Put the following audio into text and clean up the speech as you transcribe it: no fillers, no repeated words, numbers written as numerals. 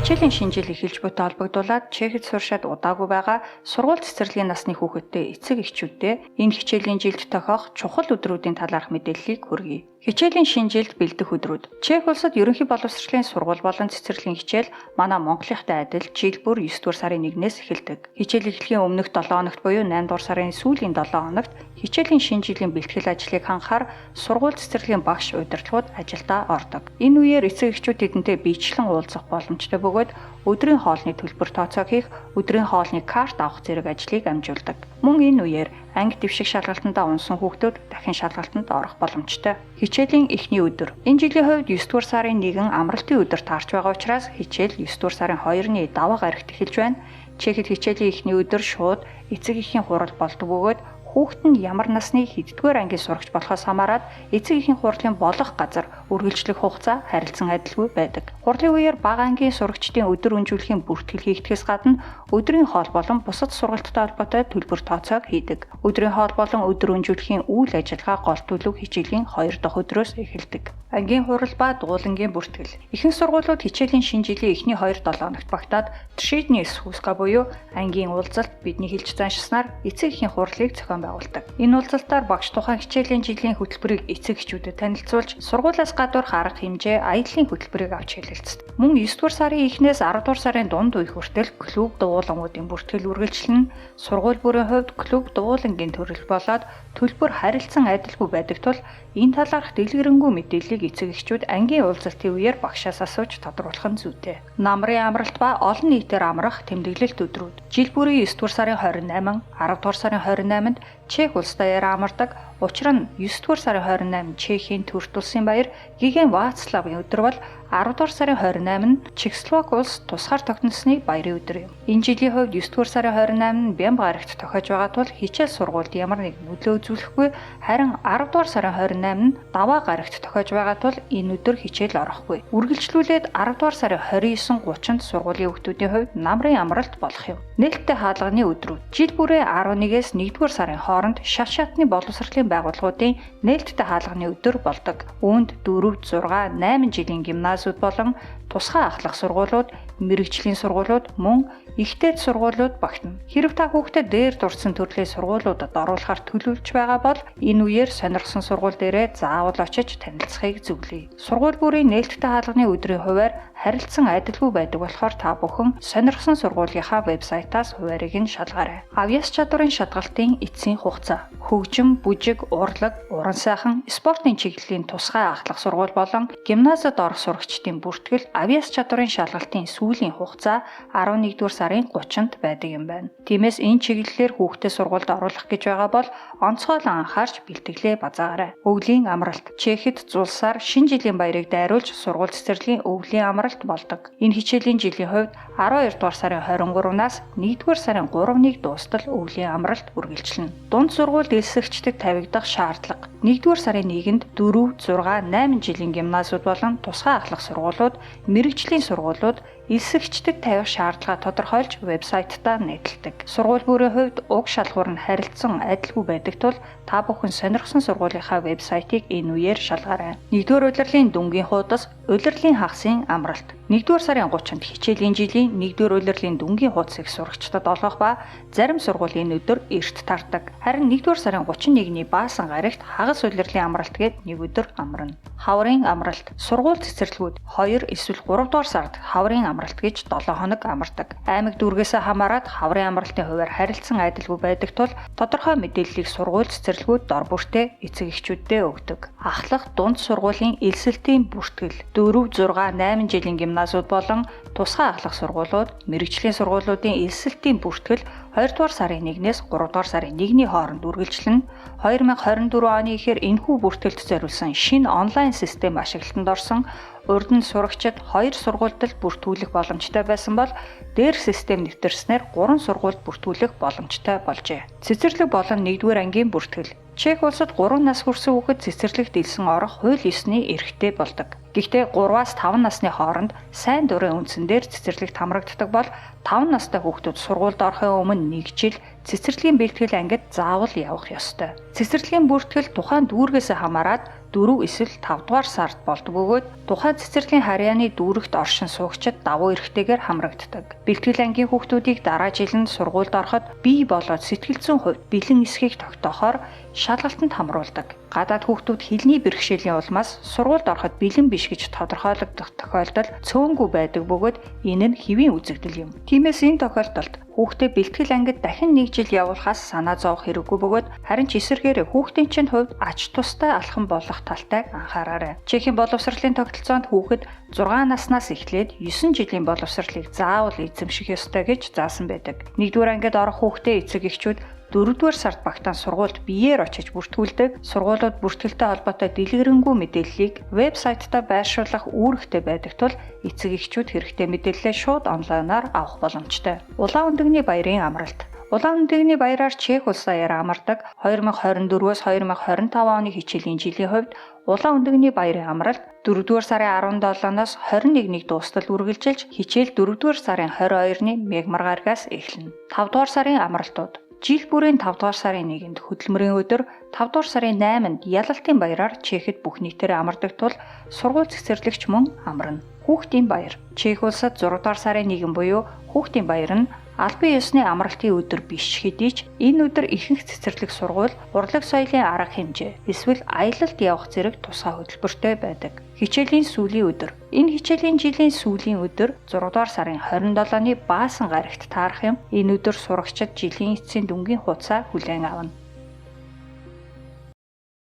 Хичээлийн шинэ жил эхэлж буйтай холбогдуулаад Чехэд суршаад удаагүй байгаа сургууль цэцэрлэгийн насны хүүхэдтэй эцэг эхчүүддээ энэ хичээлийн жилд тохиох чухал өдрүүдийн талаарх мэдээллийг хүргэе. Хичээлийн шинэ жилд бэлдэх өдрүүд. Чех улсад ерөнхий боловсролын сургууль болон цэцэрлэгийн хичээл манай Монголынхтай адил жил бүр 9 дугаар сарын 1-ээс эхэлдэг. Хичээл эхлэхийн өмнөх 7 хоногт буюу 8 дугаар сарын сүүлийн 7 хоногт хичээлийн шинэ жилийн бэлтгэл ажлыг хангахаар сургууль цэцэрлэгийн багш удирдлагууд ажилдаа ордог. Энэ үеэр эцэг эхчүүд тэдэнтэй биечлэн уулзах боломжтой бөгөөд өдрийн хоолны төлбөр тооцоо хийх, өдрийн хоолны карт авах зэрэг ажлыг амжуулдаг. Мөн энэ үеэр анги дэвших шалгалтандаа унсан хүүхдүүд дахин шалгалтанд орох боломжтой. Хичээлийн эхний өдөр. Энэ жилийн хувьд 9 дугаар сарын 1 амралтын өдөр таарч байгаа учраас хичээл 9 дугаар сарын 2-ны даваа гарагт эхэлж байна. Чехэд хичээлийн эхний өдөр шууд эцэг эхийн хурал болдог бөгөөд хүүхэд нь ямар насны хэддүгээр ангийн сурагч болохоос хамаарат эцэг эхийн хурлын болох газар үргэлжлэх хугацаа харилцан адилгүй байдаг. Хурлын үеэр бага ангийн сурагчдын өдөр өнжүүлэхийн бүртгэл хийгдэхээс гадна өдрийн хоол болон бусад сургалттай холбоотой төлбөр тооцоог хийдэг. Өдрийн хоол болон өдөр өнжүүлэхийн үйл ажиллагаа гол төлөв хичээлийн 2 дахь өдрөөс эхэлдэг. Ангийн хурал ба дуулангийн бүртгэл. Ихэнх сургуулиуд хичээлийн шинэ жилийн эхний 2-7 хоногт багтаад Тршидний сүүска буюу ангийн уулзалт бидний хэлж заншсанаар эцэг эхийн хурлыг зохион байгуулдаг. Энэ уулзалтаар багш тухайн хичээлийн жилийн хөтөлбөрийг эцэг эхчүүдэд танилцуулж, сургуулиас гадуурх арга хэмжээ, аяллаа хөтөлбөрийг авч хэлэлцдэг. Мөн 9 дугаар сарын эхнээс 10 дугаар сарын дунд үе хүртэл клуб дуулангуудын бүртгэл үргэлжлэнэ. Сургууль бүрийн хувьд клуб дуулангийн төрөл болоод төлбөр харилцан адилгүй байдаг тул энэ талаарх дэлгэрэнгүй мэдээллийг эцэг эхчүүд ангийн уулзалтын үеэр багшаас асууж тодруулах нь зүйтэй. Намрын амралт ба олон нийтээр амрах тэмдэглэлт өдрүүд. Жил бүрийн 9 дугаар сарын 28, 10 дугаар сарын 28-нд Чех улс даяар амардаг. Учир нь 9 дугаар сарын 28 Чехийн төрт улсын баяр, Гигэн Вацлавын өдөр бол 10 дугаар сарын 28 нь Чехословак улс тусгаар тогтносны баярын өдөр юм. Энэ жилийн хувьд 9 дугаар сарын 28 нь Бямба гарагт тохиож байгаа тул хичээл сургуульд ямар нэг нөлөө үзүүлэхгүй, харин 10 дугаар сарын 28 нь даваа гарагт тохиож байгаа тул энэ өдөр хичээл орохгүй. Үргэлжлүүлээд 10 дугаар сарын 29 30-нд сургуулийн хүүхдүүдийн хувьд намрын амралт болох юм. Нээлттэй хаалганы өдрүүд. Жил бүрээ 11-ээс 1 дугаар сарын хооронд шат шатны боловсролын байгууллагуудын нээлттэй хаалганы өдөр болдог. Үүнд 4, 6, 8 жилийн гимназиуд болон тусгай ахлах сургуулиуд, мэргэжлийн сургуулиуд мөн ихтэй сургуулиуд багтана. Хэрв та хүүхдэд дээр дурдсан төрлийн сургуулиудад оруулахар төлөвлөж байгаа бол энэ үеэр сонирхсон сургууль дээрээ заавал очиж танилцахыг зөвлөе. Сургууль бүрийн нээлттэй хаалганы өдрийн хувиар харилцан адилгүй байдаг болохоор та бүхэн сонирхсон сургуулийнхаа вебсайтаас хувиарыг нь шалгаарай. Авьяас чадварын шалгалтын эцсийн хугацаа. Хөгжим, бүжиг, урлаг, уран сайхан, спортын чиглэлийн тусгай ахлах сургууль болон гимназид орох сурагчдын бүртгэл авьяас чадварын шалгалтын сүүлийн хугацаа 11-р сарын 30-нд байдаг юм байна. Тиймээс энэ чиглэлээр хүүхдээ сургуульд оруулах гэж байгаа бол онцгойлон анхаарч бэлтгэлээ базаагаарай. Өвлийн амралт. Чехэд зулсаар шинэ жилийн баярыг дайруулж сургууль цэцэрлэгийн өвлийн амралт болдог. Энэ хичээлийн жилийн хувьд 12 дугаар сарын 23-наас 1-р сарын 3-ыг дуустал өвлийн амралт үргэлжлэнэ. Дунд сургуульд элсэгчдэд тавигдах шаардлага. 1-р сарын 1-нд 4, 6, 8 жилийн гимназиуд болон тусгай ахлах сургуулиуд, мэргэжлийн сургуулиуд элсэгчдэд тавих шаардлага тодорхойлж вебсайтаа нийтэлдэг. Сургууль бүрийн хувьд уг шалгуур нь харилцан адилгүй байдаг тул та бүхэн сонирхсон сургуулийнхаа вебсайтыг энэ үеэр шалгаарай. 1-р улирлын дүнгийн хуудас, улирлын хагасын амралт. 1-р сарын 30-нд хичээлийн жилийн 1-р улирлын дүнгийн хуудсыг сурагчдад олгох ба зарим сургуулийн өдөр эрт тардаг. Харин 1-р сарын 31-ний баасан гарагт хагас улирлын амралт гээд нэг өдөр амарна. Хаврын амралт. Сургууль цэцэрлэгүүд 2 эсвэл 3 дугаар сард хаврын амралт гэж 7 хоног амардаг. Аймаг дүүргээсээ хамаарат хаврын амралтын хувиар харилцан адилгүй байдаг тул тодорхой мэдээллийг сургууль цэцэрлэгүүд дор бүртээ эцэг эхчүүддээ өгдөг. Ахлах дунд сургуулийн элсэлтийн бүртгэл 4, 6, 8 жилийн гимназиуд болон тусгай ахлах сургуулиуд, мэргэжлийн сургуулиудын элсэлтийн бүртгэл 2 дугаар сарын 1-ээс 3 дугаар сарын 1-ний хооронд үргэлжлэнэ. 2024 оны ихээр энэхүү бүртгэлд зориулсан шинэ онлайн систем ашиглалтанд орсон. Урд нь сурагчид 2 сургуульд л бүртгүүлэх боломжтой байсан бол дээр систем нэвтэрснээр 3 сургуульд бүртгүүлэх боломжтой болжээ. Цэцэрлэг болон 1-р ангийн бүртгэл. Чех улсад 3 нас хүрсэн хүүхэд цэцэрлэгт элсэн орох хууль ёсны эрхтэй болдог. Гэхдээ 3-аас 5 насны хооронд сайн дурын үндсэн дээр цэцэрлэгт хамрагддаг бол 5 настай хүүхдүүд сургуульд орохын өмнө 1 жил цэцэрлэгийн бэлтгэл ангид заавал явах ёстой. Цэцэрлэгийн бүртгэл тухайн дүүргээс хамаарат 4 эсвэл 5 дугаар сард болдог бөгөөд тухайн цэцэрлэгийн харьяаны дүүрэгт оршин суугчид давуу эрхтэйгээр хамрагддаг. Бэлтгэл ангийн хүүхдүүдийг дараа жил нь сургуульд ороход бие болоод сэтгэл зүйн хувьд бэлэн эсхийг тогтоохоор шалгалтанд хамруулдаг. Гадаад хүүхдүүд хэлний бэрхшээлийн улмаас сургуульд ороход бэлэн биш гэж тодорхойлогдох тохиолдол цөөнгүй байдаг бөгөөд энэ нь хэвийн үзэгдэл юм. Тиймээс энэ тохиолдолд хүүхдээ бэлтгэл ангид дахин нэг жил явуулахаас санаа зовох хэрэггүй бөгөөд харин ч эсэргээр хүүхдийн чинь хувьд ач тустай алхам болох талтай анхаараарай. Чехийн боловсролын тогтолцоонд хүүхэд 6 наснаас эхлээд 9 жилийн боловсролыг заавал эзэмших ёстой гэж заасан байдаг. 1-р ангид орох хүүхдээ эцэг эхчүүд 4-р сард багтаан сургуульд биеэр очиж бүртгүүлдэг. Сургуулиуд бүртгэлтэй холбоотой дэлгэрэнгүй мэдээллийг вебсайтаа байршуулах үүрэгтэй байдаг тул эцэг эхчүүд хэрэгтэй мэдээллээ шууд онлайнаар авах боломжтой. Улаан өндөгний баярын амралт. Улаан өндөгний баяраар Чех улс даяар амардаг 2024-өөс 2025 оны хичээлийн жилийн хувьд Улаан өндөгний баярын амралт 4-р сарын 17-наас 21-ний дуустал үргэлжилж хичээл 4-р сарын 22-ны мягмар гарагаас эхэлнэ. 5-р сарын амралтууд. Жил бүрийн 5 дугаар сарын 1-нд хөдөлмөрийн өдөр, 5 дугаар сарын 8-нд ялалтын баяраар Чехэд бүх нийтээр амардаг тул сургууль цэцэрлэгч мөн амарна. Хүүхдийн баяр. Чех улсад 6 дугаар сарын 1 буюу хүүхдийн баяр нь албан ёсны амралтын өдөр биш хэдий ч энэ өдөр ихэнх цэцэрлэг сургууль урлаг соёлын арга хэмжээ эсвэл аялалд явах зэрэг тусгай хөтөлбөртэй байдаг. Хичээлийн сүүлийн өдөр. Энэ хичээлийн жилийн сүүлийн өдөр 6 дугаар сарын 27-ны баасан гарагт таарах юм. Энэ өдөр сурагчид жилийн эцсийн дүнгийн хуудасаа хүлээн авна.